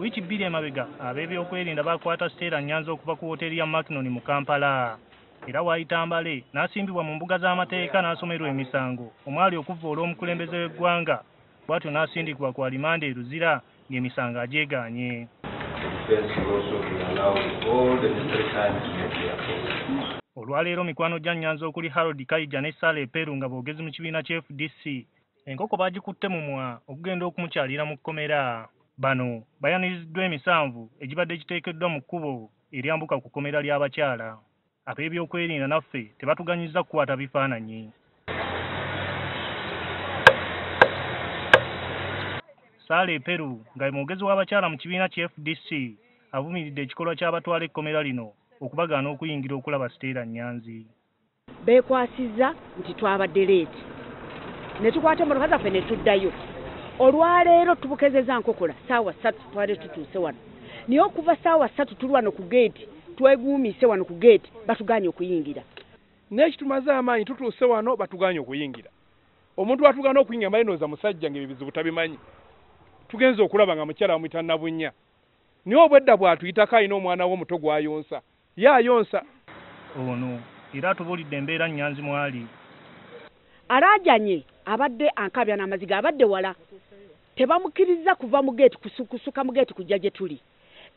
Wiiki 2 emabega ab'ebyokwerinda bakwata Stella Nyanzi okuva ku woteeri ya Macnon mu Kampala. Era waayita mbale n'asimbibwa mu mbuga z'amateeka n'asomerwa emisango omwali okuvvoola omukulembeze w'eggwanga, bw'atyo n'asindikibwa ku alimanda e Luzira ng'emisango agyegaanye. Olwaleero mikwano gya Nyanzi okuli Harold Kaija ne Sarah Eperu nga boogezi mu kibiina kya FDC, enkoko baagikutte mumwa okugenda okumukyalira mu kkomera. Bano bayaniriziddwa emisanvu egibadde giteekeddwa mu kkubo eryambuka ku kkomera ly'abakyala. Ab'ebyokwerinda naffe tebatuganyizza kukwata bifaananyi. Sarah Eperu nga mwogezi w'abakyala mu kibiina kya FDC avumiridde ekikolwa ky'abatwala ekkomera lino okubagaana okuyingira okulaba Stella Nyanzi. Beekwasizza nti twabadde leeti ne tukwata emmotoka zaffe ne tuddayo. Olwaleero tubukezeza nkokola ssaawa 3 twali tutuuse wano, naye okuva ssaawa 3 tuli wano ku geeti, tweguumise wano ku geeti, batugaanye okuyingira. N'ekitumaze amaanyi tutuuse wano batugaanye okuyingira. Omuntu atugaana okuyingira mbaye ndowooza musajja ng'ebizibu tabimanyi. Tugenze okulaba nga mukyala bamuyita Nabunnya, naye obwedda bw'atuyitako alina omwana we omuto gw'ayonsa, ye ayonsa. Ono era atubuulidde embeera Nyanzi mw'ali. Alaajanye abadde ankaabya n'amaziga, abadde wala, tebamukkiriza kuva mu geeti, kusuka mu geeti kujja gye tuli.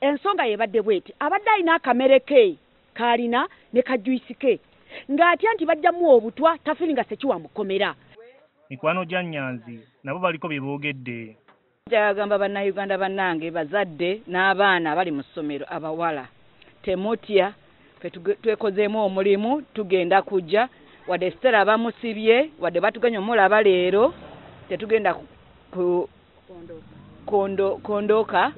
Ensonga yebadde bweti, abadde alina akamere ke k'alina ne kajuyisi ke, ng'atya nti bajjamu obutwa tafiiringa sekiwa mukomera. Mikwano gya Nyanzi nabo baliko bye boogedde. Njagamba bannayuganda bannange, bazadde n'abaana abali mu ssomero abawala, temutya, ffe twekozeemu omulimu, tugenda kujja. Wadde Stella bamusibye, wadde batuganye omulaba leero, tetugenda kondoka.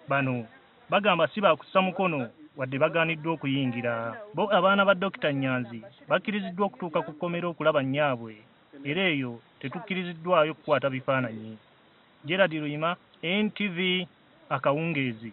Bano bagamba si baakussa mukono wadde bagaaniddwa okuyingira. Bo abaana ba Dokita Nyanzi bakkiriziddwa okutuuka ku kkomera okulaba nnyaabwe, era eyo tetukkiriziddwayo kukwata bifaananyi. Gerald Luyima, NTV, akawungeezi.